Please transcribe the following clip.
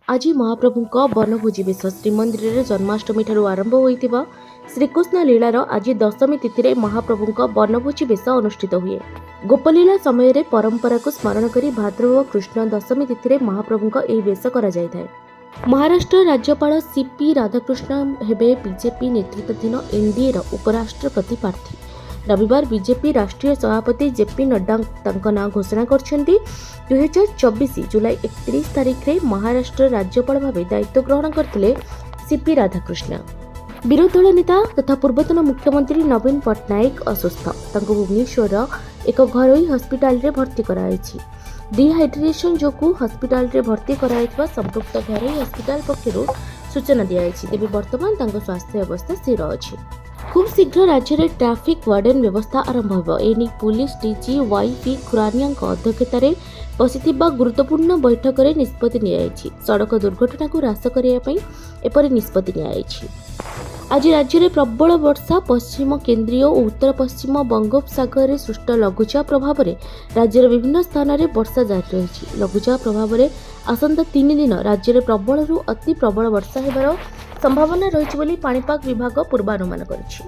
ଆଜି ମହାପ୍ରଭୁଙ୍କ ବନଭୋଜି ବେଶ। ଶ୍ରୀମନ୍ଦିରରେ ଜନ୍ମାଷ୍ଟମୀଠାରୁ ଆରମ୍ଭ ହୋଇଥିବା ଶ୍ରୀକୃଷ୍ଣ ଲୀଳାର ଆଜି ଦଶମୀ ତିଥିରେ ମହାପ୍ରଭୁଙ୍କ ବନଭୋଜି ବେଶ ଅନୁଷ୍ଠିତ ହୁଏ। ଗୋପଲୀଳା ସମୟରେ ପରମ୍ପରାକୁ ସ୍ମରଣ କରି ଭାଦ୍ରବ କୃଷ୍ଣ ଦଶମୀ ତିଥିରେ ମହାପ୍ରଭୁଙ୍କ ଏହି ବେଶ କରାଯାଇଥାଏ। ମହାରାଷ୍ଟ୍ର ରାଜ୍ୟପାଳ ସିପି ରାଧାକୃଷ୍ଣ ହେବେ ବିଜେପି ନେତୃତ୍ୱାଧୀନ ଏନ୍ଡିଏର ଉପରାଷ୍ଟ୍ରପତି ପ୍ରାର୍ଥୀ। ରବିବାର ବିଜେପି ରାଷ୍ଟ୍ରୀୟ ସଭାପତି ଜେପି ନଡ୍ଡା ତାଙ୍କ ନାଁ ଘୋଷଣା କରିଛନ୍ତି। 2024 ଜୁଲାଇ 31 ତାରିଖରେ ମହାରାଷ୍ଟ୍ର ରାଜ୍ୟପାଳ ଭାବେ ଦାୟିତ୍ୱ ଗ୍ରହଣ କରିଥିଲେ ସିପି ରାଧାକୃଷ୍ଣ। ବିରୋଧୀ ଦଳ ନେତା ତଥା ପୂର୍ବତନ ମୁଖ୍ୟମନ୍ତ୍ରୀ ନବୀନ ପଟ୍ଟନାୟକ ଅସୁସ୍ଥ। ତାଙ୍କୁ ଭୁବନେଶ୍ୱରର ଏକ ଘରୋଇ ହସ୍ପିଟାଲରେ ଭର୍ତ୍ତି କରାଯାଇଛି। ଡିହାଇଡ୍ରେସନ୍ ଯୋଗୁଁ ହସ୍ପିଟାଲରେ ଭର୍ତ୍ତି କରାଯାଇଥିବା ସମ୍ପୃକ୍ତ ଘରୋଇ ହସ୍ପିଟାଲ ପକ୍ଷରୁ ସୂଚନା ଦିଆଯାଇଛି। ତେବେ ବର୍ତ୍ତମାନ ତାଙ୍କ ସ୍ୱାସ୍ଥ୍ୟ ଅବସ୍ଥା ସ୍ଥିର ଅଛି। ଖୁବ୍ ଶୀଘ୍ର ରାଜ୍ୟରେ ଟ୍ରାଫିକ୍ ୱାର୍ଡେନ୍ ବ୍ୟବସ୍ଥା ଆରମ୍ଭ ହେବ। ଏନେଇ ପୁଲିସ ଡିଜି ୱାଇ ପି ଖୁରାନିଆଙ୍କ ଅଧ୍ୟକ୍ଷତାରେ ବସିଥିବା ଗୁରୁତ୍ୱପୂର୍ଣ୍ଣ ବୈଠକରେ ନିଷ୍ପତ୍ତି ନିଆଯାଇଛି। ସଡ଼କ ଦୁର୍ଘଟଣାକୁ ହ୍ରାସ କରିବା ପାଇଁ ଏପରି ନିଷ୍ପତ୍ତି ନିଆଯାଇଛି। ଆଜି ରାଜ୍ୟରେ ପ୍ରବଳ ବର୍ଷା। ପଶ୍ଚିମ କେନ୍ଦ୍ରୀୟ ଓ ଉତ୍ତର ପଶ୍ଚିମ ବଙ୍ଗୋପସାଗରରେ ସୃଷ୍ଟ ଲଘୁଚାପ ପ୍ରଭାବରେ ରାଜ୍ୟର ବିଭିନ୍ନ ସ୍ଥାନରେ ବର୍ଷା ଜାରି ରହିଛି। ଲଘୁଚାପ ପ୍ରଭାବରେ ଆସନ୍ତା 3 ଦିନ ରାଜ୍ୟରେ ପ୍ରବଳରୁ ଅତି ପ୍ରବଳ ବର୍ଷା ହେବାର ସମ୍ଭାବନା ରହିଛି ବୋଲି ପାଣିପାଗ ବିଭାଗ ପୂର୍ବାନୁମାନ କରିଛି।